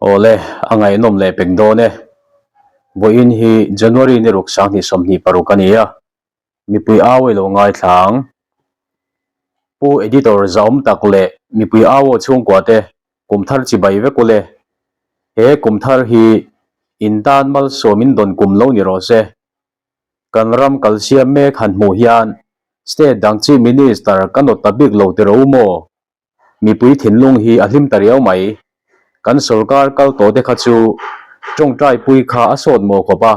Awle, a ngaihnawm leh pek dawn e. Vawiin hi January ni ruk 2026 a ni a, mipui au i lo ngaithla ang. Pu Editor zahawm tak leh mipui au aw chhungkua te kum thar chibai vek ule. He kum thar hi in tan malsawm in dawn kum lo ni rawh se. Kan ram kalsiam mek han hmuh hian State dang Chief Minister ka nawt ta bik lo tiraw u maw? Mipui thinlung hi a hlim ta riau mai. Kan sorkar kal tawh te kha chu tawngtai pui kha a sawt maw khawp a,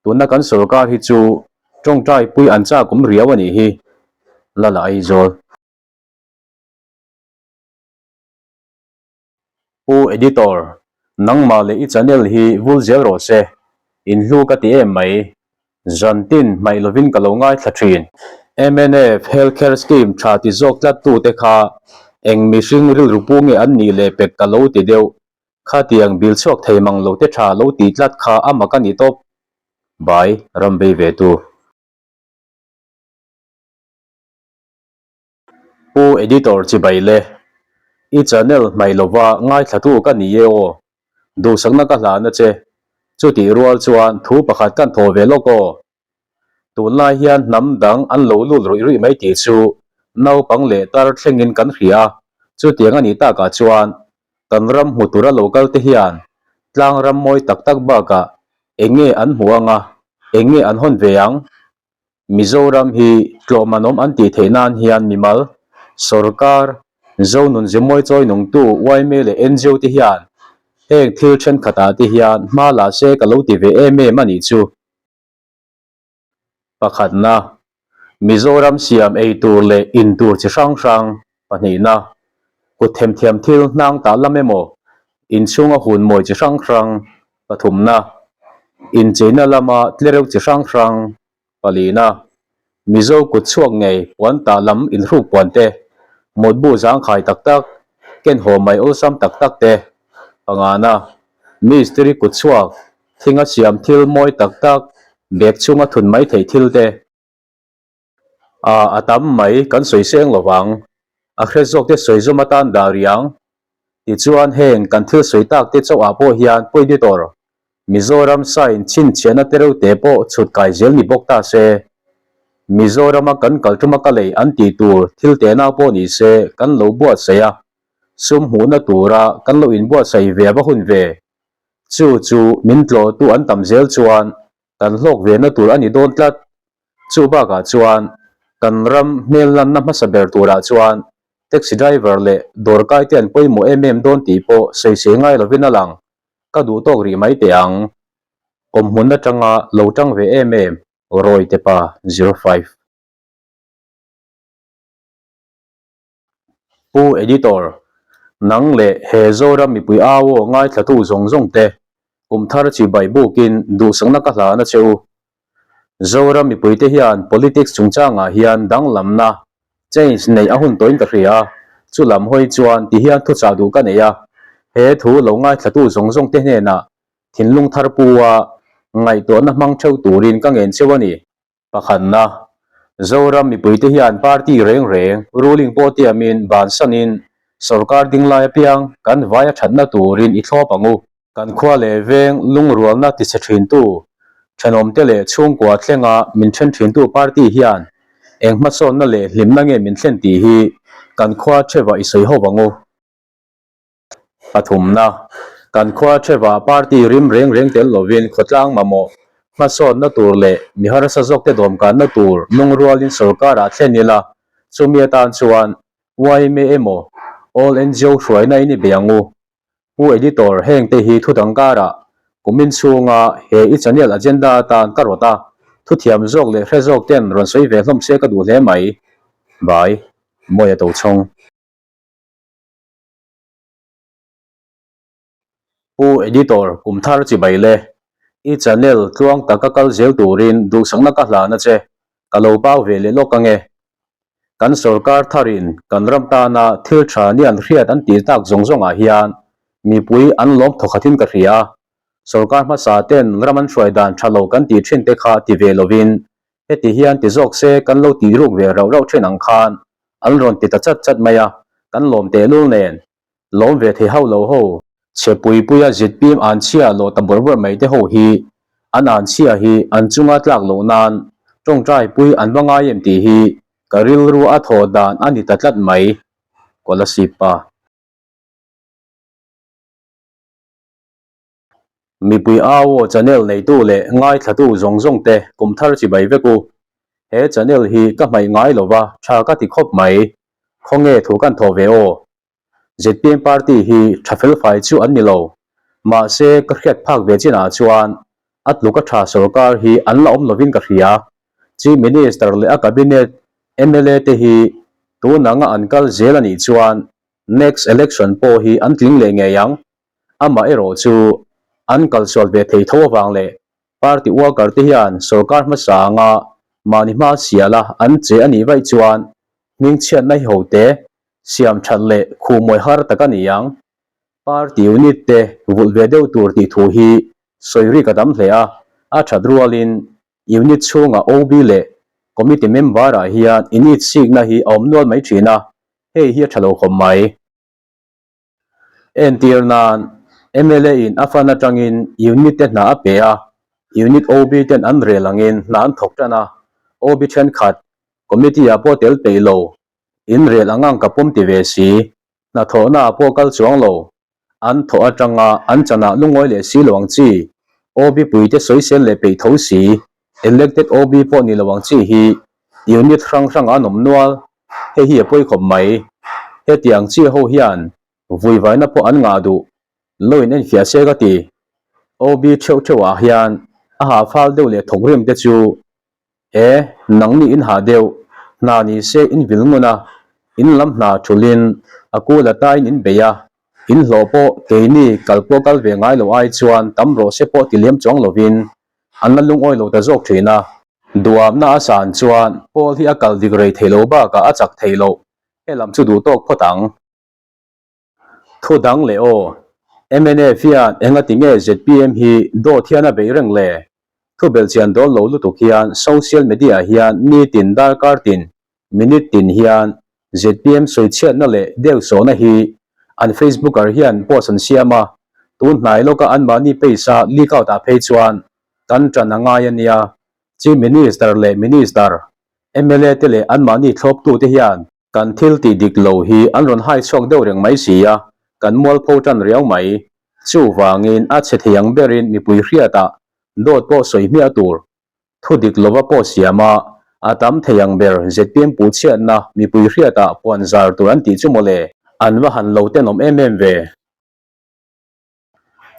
tuna kan sorkar hi chu tawngtai pui an chak awm riau a nih hi. Lala Aizawl. Pu Editor, nangmah leh i channel hi vul zel rawh se, in hlu ka ti em mai. Zantin hmaih lovin ka lo ngaithla thin. Mnf Health Care Scheme tha ti zawk tlat tute kha eng mihring rilru pu nge an nih leh pek ka lo ti deuh. Khatiang bil chhuak thei mang lo te tha lo ti tlat kha a mak a ni tawp. Bai, ram vei ve tu. Pu Editor chibai le. I channel hmaih lova ngaithlatu ka ni e aw. Duhsakna ka hlahna che. Chutih rual chuan thu pakhat kan thaw ve lawk aw. Tunlai hian hnam dang an lo lut ruih ruih mai tih chu naupang leh tar thlengin kan hria a, chutiang a nih takah chuan kan ram hmu tura lo kal te hian tlang ram mawi tak tak bakah eng nge an hmuh anga eng nge an hawn ve ang? Mizoram hi tlawhmanawm an tih theih nan hian mimal, sorkar, Zonun Zimawi chawi nungtu yma leh ngo te hian heng thil thenkhatah te hian hma la se ka lo ti ve em em a nih chu. Pakhatna, Mizoram siam ei tur leh in tur chi hrang hrang pahnihna, kut themthiam thil hnang tah lam emaw, inchhunga hun mawi chi hrang hrang pathumna, incheina lama tlereuh chi hrang hrang palina, Mizo kut chhuak ngei puan tah lam inhruk puan te, mawtbu zangkhai tak tak, ken haw mai awlsam tak tak te, pangana, mistiri kut chhuak thinga siam thil mawi tak tak, bag chhunga thun mai theih thil te. A, a tam mai kan sawi seng lo vang. A hre zawk te sawi zawm atan dah rih ang. Tichuan heng kan thil sawi tak te chauh ah pawh hian pawi ni tawh rawh. Mizoram sign chhinchhiahna te reuh te pawh chhut kai zel ni bawk ta se. Mizorama kan kal tuma ka lei an tih tur thil tehna pawh ni se kan lo buatsaih a, sum hmuhna tura kan lo inbuatsaih ve a va hun ve. Chu chu min tlawhtu an tam zel chuan kan hlawk ve na tur a ni dawn tlat. Chu bakah chuan kan ram hmel lanna hmasa ber turah chuan taxi driver leh dawrkai te an pawimawh em em dawn tih pawh sawisei ngai lovin a lang. Ka duh tawk rih mai teh ang. Awmhmun atanga lo tang ve em em Rawite pa 05. Pu Editor, nang leh he Zoram mipui au aw ngaithlatu zawng zawng te, kum thar chibai bukin duhsakna ka hlahna che u. Zoram mipui te hian politics chungchangah hian danglamna, change, neih a hun tawhin ka hria a, chu lam hawi chuan ti hian thuchah duh ka nei a, he thu lo ngaithlatu zawng zawng te hnenah thinlung thar pu a ngaihtuahna hmang theuh turin ka ngen cheu a ni. Pakhatna, Zoram mipuite hian party reng reng, ruling pawh tiamin, bansanin, sorkar ding lai apiang kan vai a thatna turin i thlawp ang u. Kan khua leh veng lungrualna tichhe thintu, thenawmte leh chhungkua thlenga min then thintu party hian eng hmasawnna leh hlimna nge min thlen tih hi kan khua theva i sawi ho ang u. Pathumna, Kan khua theva party rim reng reng tel lovin khawtlang mamawh hmasawnna tur leh mi harsa zawkte dawmkanna tur lungrualin sorkarah thlen ila, chumi atan chuan yma emaw All ngo hruaina in i bei ang u. Pu Editor, hengte hi thudang karah kumin chhunga he i channel agenda atan ka rawt a, thuthiam zawk leh hre zawk ten rawn sawi ve hlawm se ka duh hle mai. Bye. Mawia Tochhawng. Pu Editor, kum thar chibai le. I channel tluang taka kal zel turin duhsakna ka hlahna che ka lo pau ve leh lawk ange. Kan sorkar tharin kan ram tana thil tha ni an hriat an tih tak zawng zawngah hian mipui an lawm thawkhatin ka hria. Sorkar hmasa ten ram an hruai dan tha lo kan tih thin te kha ti ve lovin heti hian ti zawk se kan lo tih ruk ve rauh rauh thin ang khan An rawn ti ta chat chat mai a, kan lawm tehlul nen, lawm ve thei hauh lo ho. Chhe pui puia zpm an chhia lawh ta bawrh bawrh mai te ho hi an an chhia hi an chunga tlak loh nan tawngtai pui an va ngai em tih hi ka rilru a thaw dan a ni ta tlat mai. Kolasib pa. Mipui au aw channel neitu leh ngaithlatu zawng zawng te kum thar chibai vek u. He channel hi ka hmaih ngai lova tha ka ti khawp mai. Khawnge thu kan thawh ve aw. Zpm party hi tha felfai chu an ni lo. Mahse ka hriat phak ve chinah chuan a tluka tha sorkar hi an la awm lovin ka hria. Chief Minister leh a cabinet mla te hi tunanga an kal zel a nih chuan next election pawh hi an tling leh ngei ang. Amaherawh chu an kalsual ve thei tho avang leh party worker te hian sorkar hmasa anga mahni hma siala an che a nih vaih chuan hmingchhiatna hi ho te siam that leh khuhmawi har tak a ni ang. Party unit te vulh ve deuh tur tih thu hi sawi rik a tam hle a, a that rualin unit chhunga OB leh committee member ah hian init sikna hi a awm nual mai thin a, hei hi a tha lo khawp mai. Entir nan, mla in a fan atangin unit te hna a pe a, unit OB ten an rel angin hna an thawk tan a, OB thenkhat committee ah pawh tel peih lo, in rel ang ang ka pawm ti ve si, hnathawhna ah pawh kal chuang lo, an thawh atanga an chanah lungawi leh si lo ang chi, OB puite sawisel leh peih tho si, elected OB pawh ni lo ang chi hi unit hrang hrangah an awm nual, hei hi a pawi khawp mai. Hetiang chi ho hian vuivaina pawh an ngah duh lo in enfiah se ka ti. OB theuh theuh ah hian a hah fal deuh leh thawk rim te chu e nangni in hah deuh, hna ni se in vil ngun a, in lam hna thulin a kul atain in bei a, in hlawh pawh keini kal pawh kal ve ngai lo ai chuan tam rawh se pawh ti liam chuang lovin An la lungawi lo ta zawk thin a. Duamna a san chuan Paul hi a kal dik rei thei lo bakah a chak thei loh. He lam chu duh tawk phawt ang. Thu dang leh aw. Mnf hian engati nge zpm hi dawt hian a beih reng le? Thu belhchian dawl lo lutuk hian social media hian nitin darkar tin minute tin hian zpm sawichhiatna leh deuhsawhna hi an Facebooker hian post an siam a, tun hnai lawka anmahni page a leak out ah phei chuan kan ṭan a ngai a nia. Chief Minister leh Minister, mla te leh anmahni thlawptute hian kan thil tih dik lo hi an rawn hai chhuak deuh reng mai si a, kan mualpho ṭan riau mai. Chuvangin a chhe thei ang berin mipui hriatah dawt pawh sawi hmiah tur Thu dik lova pawh siam a, a tam thei ang ber zpm pu chhiatna mipui hriatah puan zar tur an tih chu mawle. An va han lo tenawm em em ve.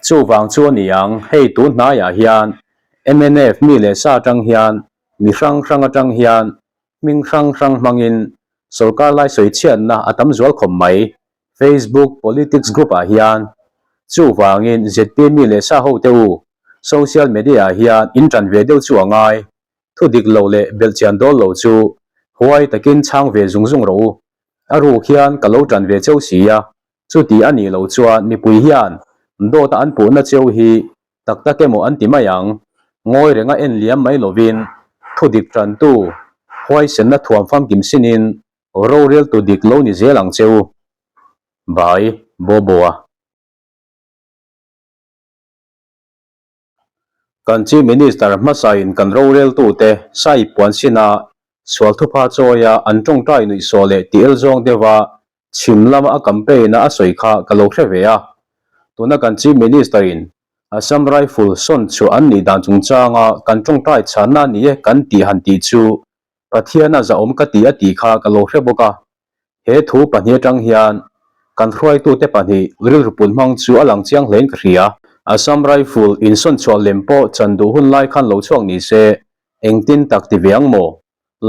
Chuvang chu a ni ang, hei tun hnaiah hian mnf mi leh sa atang hian mi hrang hrang atang hian hming hrang hrang hmangin sawrkar lai sawi chhiatna a tam zual khawp mai Facebook politics group ah hian. Chuvangin zpm mi leh sa ho te u, social media ah hian in tan ve deuh chu a ngai. Thu dik lo leh belhchian dawl lo chu huai takin chhang ve zung zung rawh u. A ruk hian ka lo tan ve cheu si a, chuti a nih loh chuan mipui hian dawt a an puhna cheu hi tak tak emaw an ti mai ang. Ngawi renga en liam mai lovin thu dik tantu huaisenna thuam famkim sinin Rorel tu dik lo ni zel ang che u. Bye Bobo-a. Kan Chief Minister hmasain kan roreltute sai puan sina sual thupha chawia an tawngtai nuihsawh leh tih el zawng deuha chhim lama a campaign a a sawi kha ka lo hre ve a. Tuna kan Chief Minister in Assam Rifle sawn chhuah an nih dan chungchanga kan tawngtai chhanna ni e kan tih han tih chu Pathian a zahawm ka ti a tih kha ka lo hre bawk a. He thu pahnih atang hian kan hruaitute pahnih rilru pun hmang chu a lang chiang hlein ka hria. Assam Rifle insawn chhuah lem pawh chan duh hun lai khan lo chhuak ni se, engtin tak ti ve ang maw?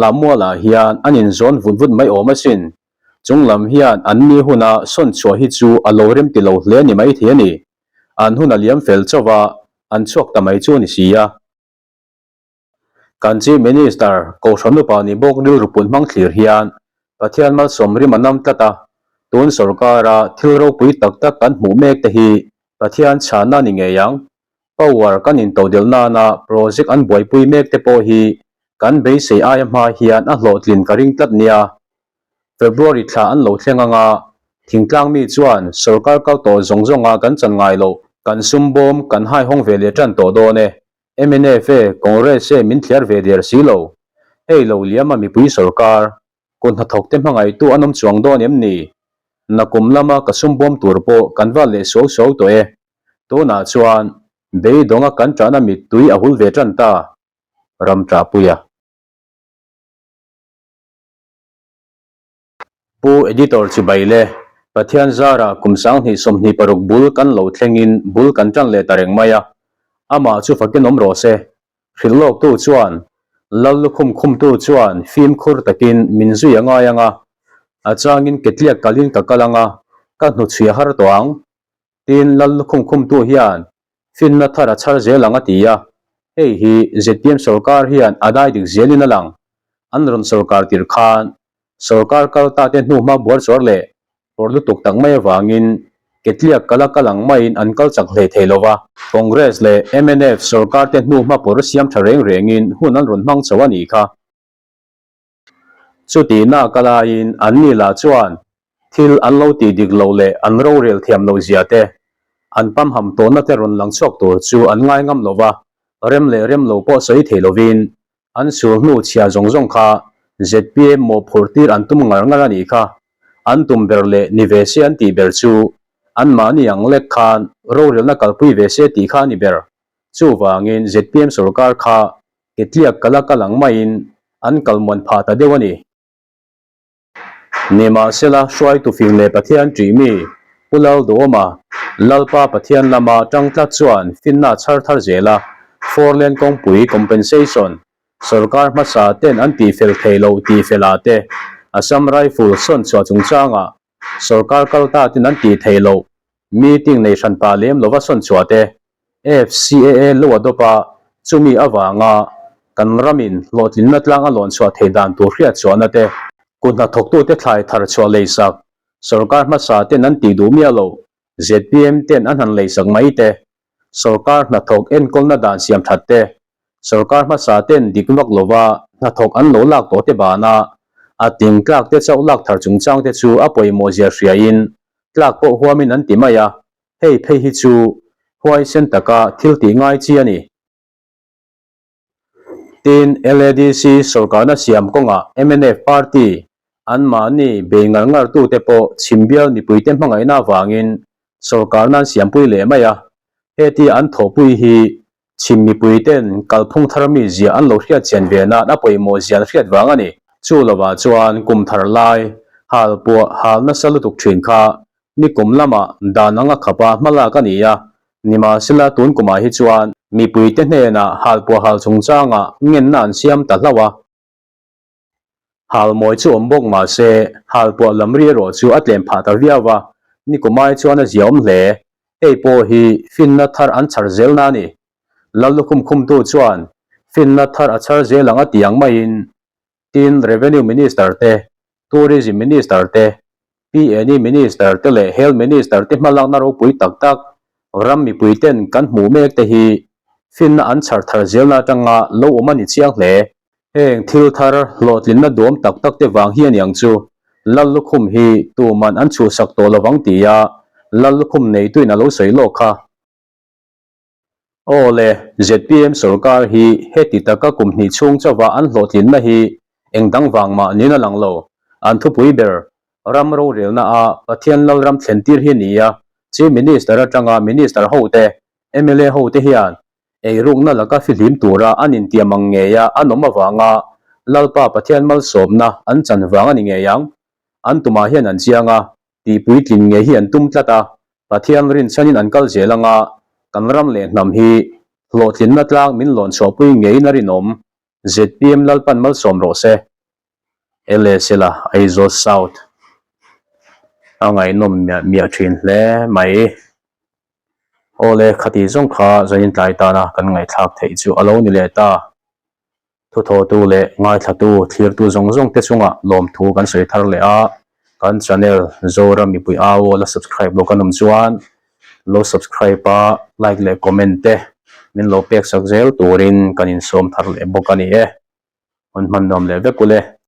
Lammualah hian an inzawn vut vut mai awm asin. Chung lam hian an ni huna sawn chhuah hi chu a lo rem ti lo hle ni maithei a ni. An hun a liam fel chauh a, an chhuak ta mai chu a ni si a. Kan Chief Minister Kohhran upa ni bawk rilru pun hmang thlir hian Pathian malsawm rim a nam tlat a, tun sorkara thil ropui tak tak kan hmuh mek te hi Pathian chhanna ni ngei ang. Power kan intodelh nana project an buaipui mek te pawh hi kan beisei aia hma hian a hlawhtlin ka ring tlat nia. February thla an lo thleng anga. Thingtlang mi chuan sorkar kal tawh zawng zawnga kan chan ngai loh, kan sum bawm kan haihawng ve leh tan tawh dawn e. Mnf e, Congress e min thliar ve der si lo. Hei lo liama mipui sorkar, kut hnathawk te hmangaihtu an awm chuang dawn em ni? Nakum lama ka sum bawm tur pawh kan val leh suau suau tawh e. Tunah chuan beidawnga kan ṭahna mittui a hul ve ṭan ta. Ram ṭahpuia. Pu Editor chibai le, Pathian zarah kum 2026 bul kan lo thlengin bul kan ṭan leh ta reng mai a, amah chu fakin awm rawh se. Hrilh lawktu chuan, Lal lukhum khumtu chuan fimkhur takin min zui a ngai ang a, a changin ketliak kalin ka kal ang a, ka hnuchhui a har tawh ang. Tin, Lal lukhum khumtu hian finna thar a chhar zel ang a ti a, hei hi zpm sorkar hian a dai dik zelin a lang. An rawn sorkar tir khan sorkar kal ta te hnuhma buar chawr leh pawr lutuk tak mai avangin ketliak kala kal ang maiin an kal chak hlei thei lo va. Congress leh mnf sorkar te hnuhma pawr siam tha reng rengin hun an rawn hmang chho a nih kha. Chutihna ka laiin anni lah chuan thil an lo tih dik loh leh an rorel thiam loh zia te, an pamham tawhna te rawn lang chhuak tur chu an ngai ngam lo va, rem leh rem lo pawh sawi thei lovin an sul hnu chhia zawng zawng kha zpm mawhphurh tir an tum ngar ngar a nih kha. An tum ber leh ni ve se an tih ber chu anmahni ang lek khan rorelna kalpui ve se tih kha a ni ber. Chuvangin zpm sorkar kha Ketliak kala kal ang maiin an kal muan phah ta deuh a ni. Nimahsela, hruaitu fing leh Pathian ṭih mi, Pu Lalduhawma, Lalpa Pathian lama ṭang tlat chuan finna a chhar thar zel a, Four Lane kawngpui compensation sorkar hmasa ten an tihfel thei loh tihfel ah te, Assam Rifle sawn chhuah chungchangah sorkar kal ta ten an tih theih loh meeting nei hran pah lem lova sawn chhuah te, FCAA lo a dawp a, chumi avanga kan ramin hlawhtlinna tlang a lawn chhuah theih dan tur hriat chhuahna te, kut hnathawktute thlai thar chhuah leisak, sorkar hmasa ten an tih duh miah loh, zpm ten an han leisak mai te, sorkar hnathawk enkawlna dan siam that te, sorkar hmasa ten dik vak lova hnathawk an lo lak tawh te bana a tling tlak te chauh lak thar chungchang te chu a pawimawh zia hriain tlak pawh huamin an ti mai a. Hei phei hi chu huaisen taka thil tih ngai chi a ni. Tin, LADC sorkarna siam kawngah mnf party anmahni bei ngar ngar tute pawh chhimbial mipuite hmangaihna avangin sorkarna an siampui leh mai a. Hetia an thawhpui hi Chhim mipuiten kalphung thar mi zia an lo hriat chian ve nan a pawimawh zia an hriat vang a ni. Chu lovah chuan kum thar lai hal puah hal nasa lutuk thin kha nikum lamah dan anga khapa hmalak a ni a, nimahsela tun kumah hi chuan mipuite hnenah hal puah hal chungchangah ngenna an siam ta hlauh a. Halmawi chu awm bawk mah se, halpuah lam ri erawh chu a tlem phah ta viau a, nikumai chuan a ziaawm hle. Hei pawh hi finna thar an chhar zelna a ni. Lallukhum khumtu chuan finna thar a chhar zel ang a ti ang maiin, tin Revenue Minister te, Tourism Minister te, PNE Minister te leh Health Minister te hmalakna ropui tak tak ram mipui ten kan hmuh mek te hi finna an chhar thar zelna atanga lo awm a ni chiang hle. Heng thil thar hlawhtlinna duam tak tak te vang hi a niang chu Lal lukhum hi tuman an chhuhsak tawh lovang tia Lal lukhum neituin a lo sawi lawk kha. Aw le, zpm sorkar hi heti taka kum hnih chhung chauha an hlawhtlinna hi eng dang vang mah niin a lang lo. An thupui ber, ram rorelna a Pathian Lalram thlen tir hi a ni a, Chief Minister atanga Minister hote, mla hote hian eirukna laka fihlim tura an intiam ang ngeia an awm avanga Lalpa Pathian malsawmna an chan vang a ni ngei ang. An tumah hian an chiang a, Tihpuitlin ngei hi an tum tlat a, Pathian rinchhanin an kal zel anga kan ram leh hnam hi hlawhtlinna tlang min lawn chhuahpui ngeiin a rinawm. Zpm Lalpan malsawm rawh se. LSL-a Aizawl South a ngaihnawm miah miah thin hle mai. Awle khati zawng kha zanin tlai tana kan ngaihthlak theih chu a lo ni leh ta. Thuthawtu leh ngaithlatu, thlirtu zawng zawng te chungah lawmthu kan sawi thar leh a, kan channel Zoram mipui au la subscribe lo kan awm chuan lo subscribe a, like leh comment te min lo pek sak zel turin kan insawm thar leh bawk a ni e. Hun hman nuam leh vek ule.